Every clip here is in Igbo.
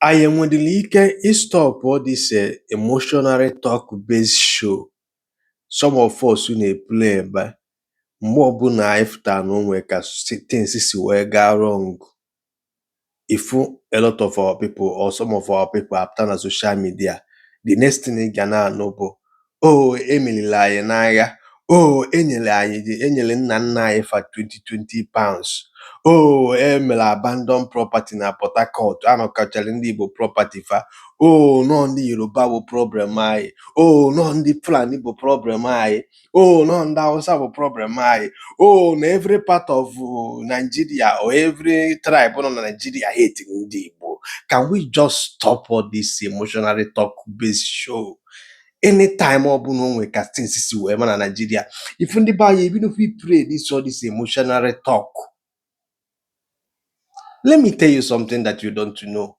Anyị enwedịrị ike ịstop all this emotional talk based show some of us na-eplay ebe mgbe ọbụla anyị fụtara na o nwee ka things si wee gaa wrong? Ifu a lot of our people or some of our people apụta na social media, the next thing ị ga na-anụ bụ, "Oh, emeriri anyị n'agha. Oh, enyere anyị, enyere nna nna anyị fa 20 £20. Oh, emere abandon property na Port Harcourt, anọkọchara ndị Igbo property fa. Oh, nọ ndị Yoruba bụ problem anyị. Oh, nọ ndị Fulani bụ problem anyị. Oh, nọ ndị Hausa bụ problem anyị. Oh, na every part of Nigeria or every tribe nọ na Nigeria hate ndị Igbo." Can we just stop all this emotional talk based show? Anytime ọbụla o nwere ka things si wee ma na Nigeria, ifu ndị be anyị ebidokwa play this all this emotional talk. Let me tell you something that you don't know.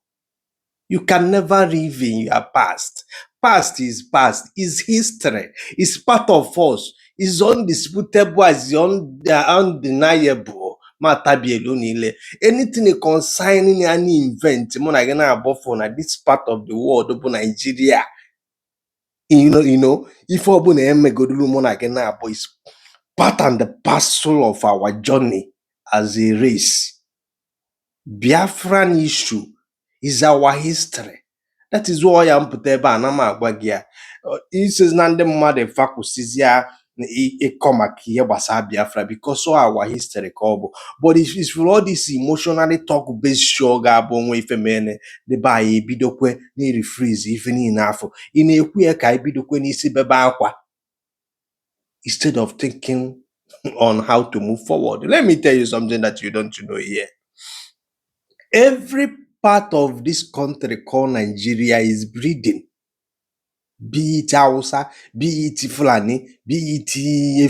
You can never live in your past. Past is past, is history, is part of us, is undisputable, as undeniable. Ma tabielu niile, anything concerning any event mụ na gị na-agbọfọ na this part of the world bụ Nigeria, ife ọbụla emegodulu mụ na gị na-abụ is part and the parcel of our journey as a race. Biafran issue is our history. That is why ya mpụta ebe a na m agwa gị ya. Isizi na ndị mmadụ fa kwụsịzịa ịkọ maka ihe gbasara Biafra, because all our history ka ọ bụ. But if it's for all this emotionally talk based show, ga-abụ onwe ife mene ndị be anyị ebidokwe na-rephrase ife niile afọ ị na-ekwu ya, ka anyị bidokwe n'isi bebe akwa instead of thinking on how to move forward. Let me tell you something that you don't know here. Every part of this country called Nigeria is breeding, be it Hausa, be it Fulani, be it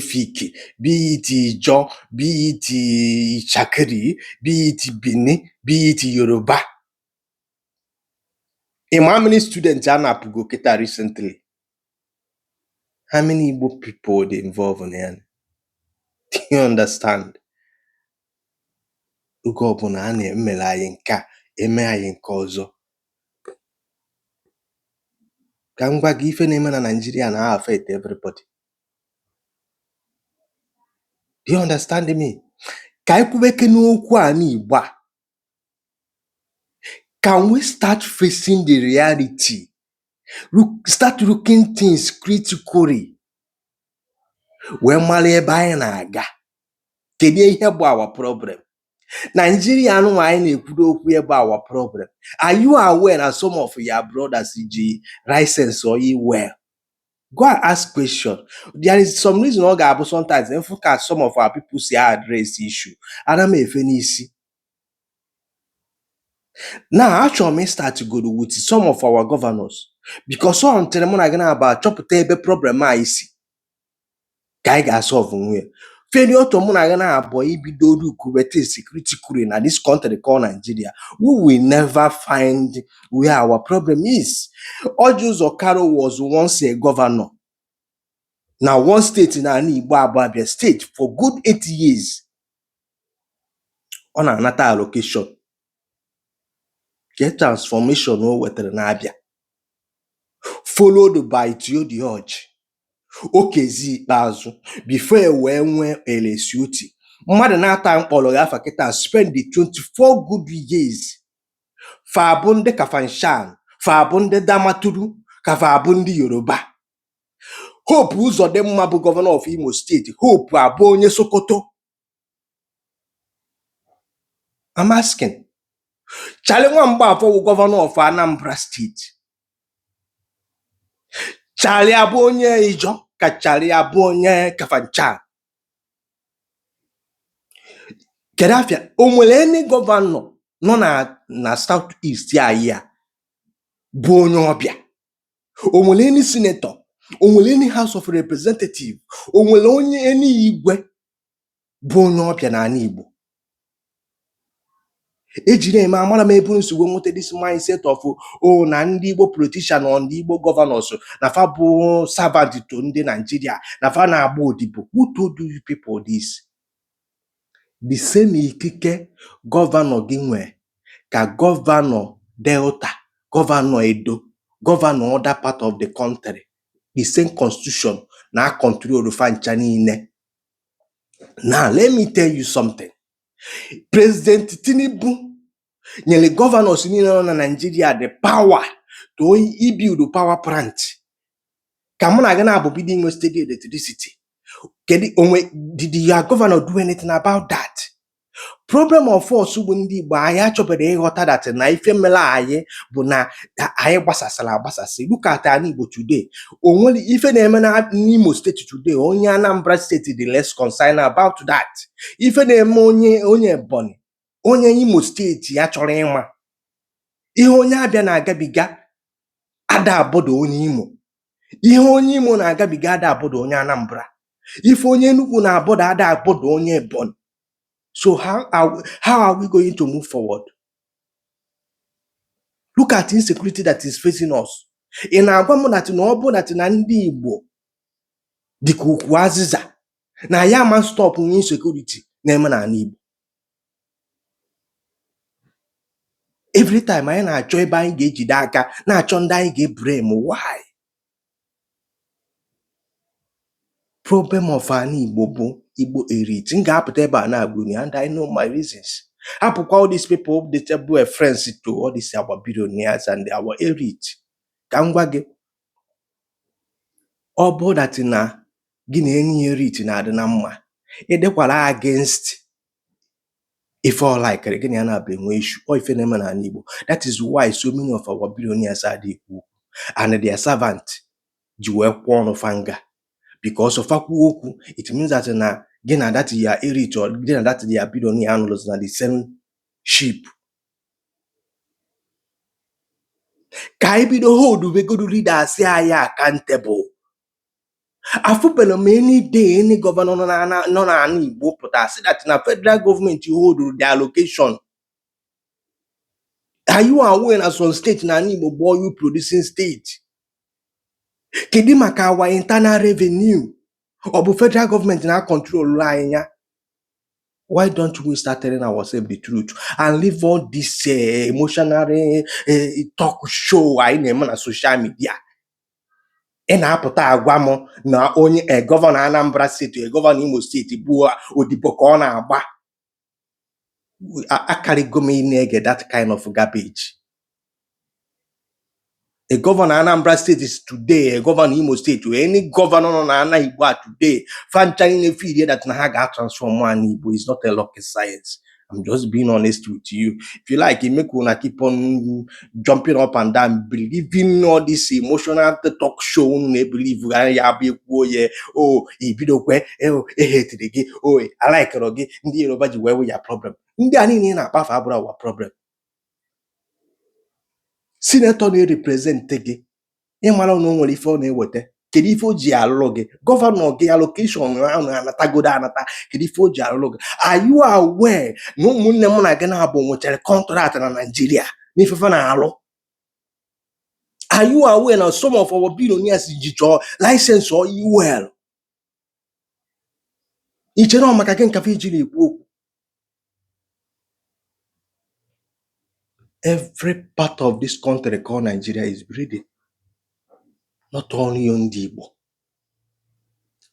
Efik, be it Ijaw, be it Itsekiri, be it Bini, be it Yoruba. In how many students a napụgo kịta recently? How many Igbo people dey involved in ya? Do you understand? Oge ọbụla a na-emere anyị nke a, eme anyị nke ọzọ. Ka m gwa gị, ife na-eme na Nigeria na affect everybody. Do you understand me? Ka anyị kwubeke n'okwu a n'Igbo a. Can we start facing the reality? Look, start looking things critically wee mara ebe anyị na-aga. Kedu ihe bụ our problem? Nigeria anụnwa anyị na-ekwudo okwu ya bụ our problem. Are you aware na some of your brothers ji license oil well? Go and ask question. There is some reason ọ ga-abụ sometimes mfụ ka some of our people si address issue. Ana m efe n'isi. Now, achọrọ m start godo with some of our governors, because ọ ntịrị mụ na gị na-aba achọpụta ebe problem anyị si ka anyị ga-asolve nwe ya. Failure to mụ na gị na-abụọ ibido look things critically na this country called Nigeria, we will never find where our problem is. Orji Uzor Kalu was once a governor na one state na ala Igbo, abụ Abia State, for good 8 years. Ọ na-anata allocation. Ke transformation o wetara n'Abia? Followed by Theodore Orji, Okezie Ikpeazụ, before e wee nwee Alex Otti. Mmadụ na-ata mkpọrọ ya afa kịta spend the 24 good years, fa bụ ndị Kafanchan, fa bụ ndị Damaturu, ka fa bụ ndị Yoruba. Hope Uzodimma bụ governor of Imo State. Hope abụ onye Sokoto? I'm asking. Charlie Nwamgbafọ bụ governor of Anambra State. Charlie abụ onye Ijaw ka Charlie abụ onye Kafanchan? Kedu afịa o nwere any governor nọ na South East anyị a bụ onye ọbịa? O nwere any senator? O nwere any House of Representative? O nwere onye any igwe bụ onye ọbịa n'ala Igbo? Ejiri eme amara m ebe unu si wee nweta this mindset of, oh, na ndị Igbo politician or ndị Igbo governors na fa bụ servant to ndị Nigeria, na fa na-agba odibo. Who told you people this? The same ikike governor gị nwee ka governor Delta. Governor Edo, governor other part of the country, the same constitution na control fa ncha niile. Now let me tell you something. President Tinubu nyere governors niile nọ na Nigeria the power to ibuild power plant ka mụ na gị na-abụ bido inwe steady electricity. Kedu onwe, did your governor do anything about that? Problem of us bụ ndị Igbo, anyị achọbere ịghọta that na ife mere anyị bụ na anyị gbasasịrị agbasasị. Look at ala Igbo today. O nwere ife na-eme na n'Imo State today, onye Anambra State dị less concerned about that. Ife na-eme onye Ebonyi, onye Imo State ya chọrọ ịma ihe onye Abịa na-agabiga ada abọdọ onye Imo. Ihe onye Imo na-agabiga ada abọdọ onye Anambra. Ife onye Enugu na-abọdọ ada abọdọ onye Ebonyi. So how are we going to move forward? Look at insecurity that is facing us. Ị na-agwa m that na ọ bụ that na ndị Igbo dịka ukwu azịza na ya ma stop insecurity na-eme n'ala Igbo? Every time anyị na-achọ ebe anyị ga-ejide aka, na-achọ ndị anyị ga-eblame. Why? Problem of ala Igbo bụ Igbo elite. M ga-apụta ebe a na-agwa unu, and I know my reasons. Hapụkwa all these people dị bụ friends to all these our billionaires and our elite. Ka m gwa gị, ọ bụ that na gị na enyi elite na-adị na mma, ị dịkwara against ife ọ likere, gị na ya na-abụ enwe issue. Ọ ife na-eme n'ala Igbo. That is why so many of our billionaires adịghị ekwu okwu and their servant ji wee kwụọ ọnụ fanga, because fa kwuo okwu, it means that na gị na that ya elite or gị na that ya billionaire anọrọzi na the same ship. Ka anyị bido hold begodu leaders anyị accountable. Afụbela m any day any governor nọ n'ala Igbo pụta sị that na federal government hold the allocation. Are you aware na some state n'ala Igbo bụ oil producing state? Kedu maka our internal revenue? Ọ bụ federal government na control anyị ya? Why don't we start telling ourselves the truth and leave all this emotional talk show anyị na-eme na social media? Ị na-apụta agwa m na onye governor Anambra State, governor Imo State bụ odibo ka ọ na-agba. Akarịgo m ị na-ege that kind of garbage. A governor Anambra State is today, a governor Imo State, or any governor nọ na ana Igbo a today, fa ncha niile feel that na ha ga-transform ana Igbo is not a rocket science. I'm just being honest with you. If you like, make una keep on jumping up and down, believing all this emotional talk show unu na-ebelieve ya bụ ekwuo ya o ibidokwe ehetiri gị o alikere gị. Ndị Yoruba ji wee wụ ya problem. Ndị a niile ị na-akpafe abụrụ our problem. Senator na-represent gị, ịmara na o nwere ife ọ na-eweta, kedu ife o ji alụrụ gị? Governor gị, allocation ahụ anatagodo anata, kedu ife o ji alụrụ gị? Are you aware na ụmụnne m na gị na-abụ nwechara contract na Nigeria n'ifefe na-alụ? Are you aware na some of our billionaires ji chọọ license oil well? Iche na ọ maka gị nkafe iji na-ekwu okwu? Every part of this country called Nigeria is breathing, not only ndị Igbo.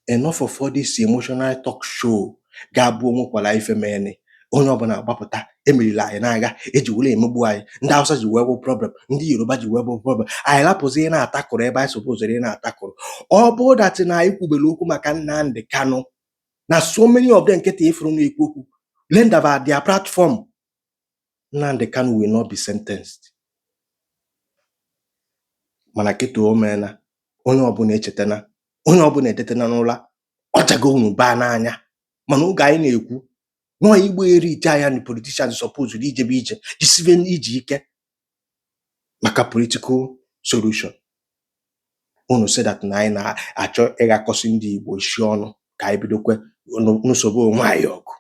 Enough of all this emotional talk show ga-abụ onwekwara ife mere onye ọbụla agbapụta emeriri anyị n'agha eji were emegbu anyị. Ndị Hausa ji wee bụ problem, ndị Yoruba ji wee bụ problem. Anyị lapụzi ị na-atakụrụ ebe anyị supposed ị na-atakụrụ. Ọ bụrụ that na anyị kwubere okwu maka Nnamdi Kanu na so many of them nkịta ifuru na-ekwu okwu lendava their platform, Nnamdi Kanu will not be sentenced. Mana kịta o meela, onye ọbụla echetana, onye ọbụla etetena n'ụra, ọ chago unu baa n'anya. Mana oge anyị na-ekwu nọọ Igbo elite anya na politicians supposed ijebe ije jisibe ije ike maka political solution, unu say that na anyị na-achọ ịghakọsị ndị Igbo isi ọnụ ka anyị bidokwe nsogbu onwe anyị ọgụ.